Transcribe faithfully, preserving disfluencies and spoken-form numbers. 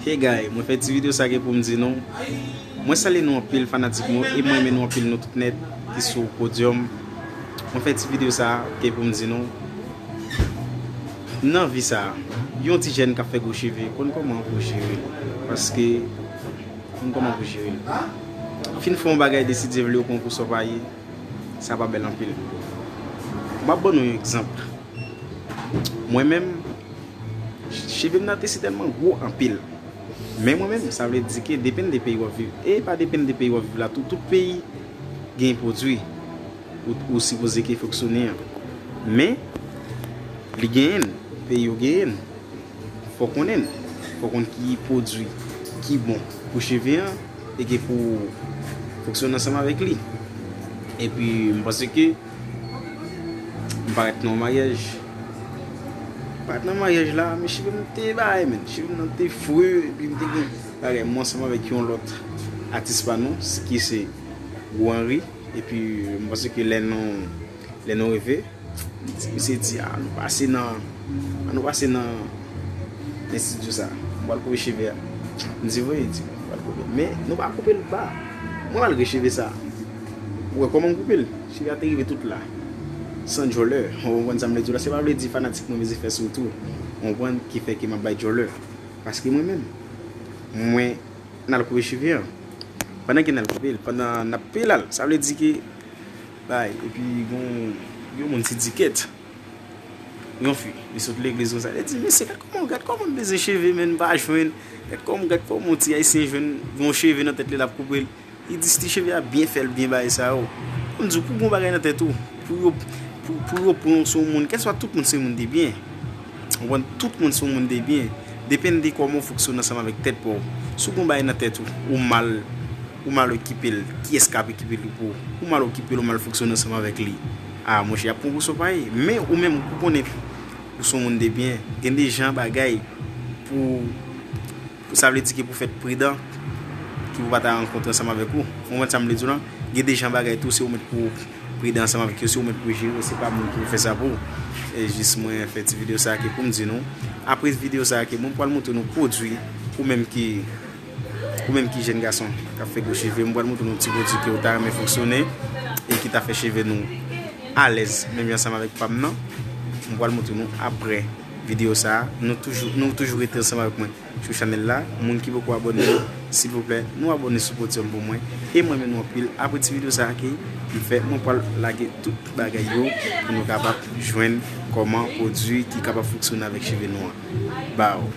Hey guy, mwen fè ti videyo sa ke pou m di nou, mwen salye nou anpil fanatik nou e mwen renmen nou anpil nou tout nèt ki sou podyòm. Mwen fè ti videyo sa ke pou m di nou, nan vi sa, yon ti jèn k ap fè gwo cheve, konn kòman pou jere l. Paske, konn kòman pou jere l. Fin fè yon bagay, deside vle yon konkou sòpaye, sa pa bèl anpil. M ap ban nou yon egzanp. Mwen menm, cheve m nan te sitèlman gwo anpil. Men mwen menm, sa vle di ke depann de peyi w ap viv. E pa depann de peyi w ap viv la tou, tout peyi gen pwodui ou, ou sipoze ke fonksyone an. Men, li genyen l, peyi yo genyen l. Fò konnen l, fò konn ki pwodui ki bon pou cheve an e ke pou fonksyone ansanm avèk li. Epi, m panse ke m parèt nan yon maryaj. M parèt nan maryaj la, men cheve m te bay, men cheve m nan te fre, epi m te gen bagay, mwen ansanm avèk yon lòt atis pa nou, ki se Gwo Henry. Epi, m panse ke lè nou, lè nou rive, misye di, "A, nou pase nan, a, nou pase nan estidyo sa. M pral koupe cheve a." M di, "Voye," di, "m pral koupe." Men, nou pa koupe l ba. Mwen, malgre cheve sa, ou wè kòman m koupe l? Cheve a te rive tout la. San djòlè. Ou konprann sa m vle di w la? Se pa vle di fanatik mwen bezwen fè sou tou. Ou konprann ki fè ke m ap bay djòlè. Paske mwen menm, mwen, n al koupe cheve an. Pandan ke n al koupe l, pandan n ap peye l al, sa vle di ke, bay, epi gon, yon moun ti dikèt, yon fi, li sot legliz konsa, li di, "Mesye, gad kòman, gad kòman m bezwen cheve, men m pa jwenn. Gad kòman, gad kòman yon ti ayisyen jwenn yon cheve nan tèt li, l ap koupe l." Li di, "Ti cheve a byen fè l, byen bagay sa yo." M di w, pou gon bagay nan tèt ou, pou yo, pou, pou yo pran w se yon moun, kèlswa tout moun se yon moun de byen. Ou konprann? Tout moun se yon moun de byen. Depann de kòman w fonksyone ansanm avèk tèt pa w. Si w gon bagay nan tèt ou, ou mal, ou mal okipe l, kiyès k ap okipe li pou ou? Ou mal okipe l, ou mal fonksyone ansanm avèk li. A, monchè, y ap pran w pou sòpaye. Men ou menm, ou konnen ou se yon moun de byen. Gen de jan bagay pou, pou sa vle di ke pou fèt pridan, ki pou pa ta rankontre ansanm avèk ou. Ou konprann sa m vle di w lan? Gen de jan bagay tou, se ou menm pou pridan ansanm avèk yo, se ou menm pou jere, se pa moun ki pou fè sa pou ou. E jis mwen fè ti videyo sa ke pou m di nou. Apre videyo sa ke mwen pral montre nou pwodui, ou menm ki, ou menm ki jèn gason k ap fè gwo cheve, mwen pral montre nou ti pwodui ke ou ta renmen fonksyone e ki ta fè cheve nou alèz, menm jan ansanm avèk pa m nan. Mwen pral montre nou apre videyo sa. Nou toujou, nou toujou rete ansanm avèk mwen sou chanèl la. Moun ki poko abòne, silvouplè, nou abòne sou podyòm pou mwen. E mwen renmen nou anpil. Apre ti videyo sa a ke m fè, mwen pral lage tout bagay yo pou nou kapab jwenn kòman pwodui ki kapab fonksyone avèk cheve nou an. Baw.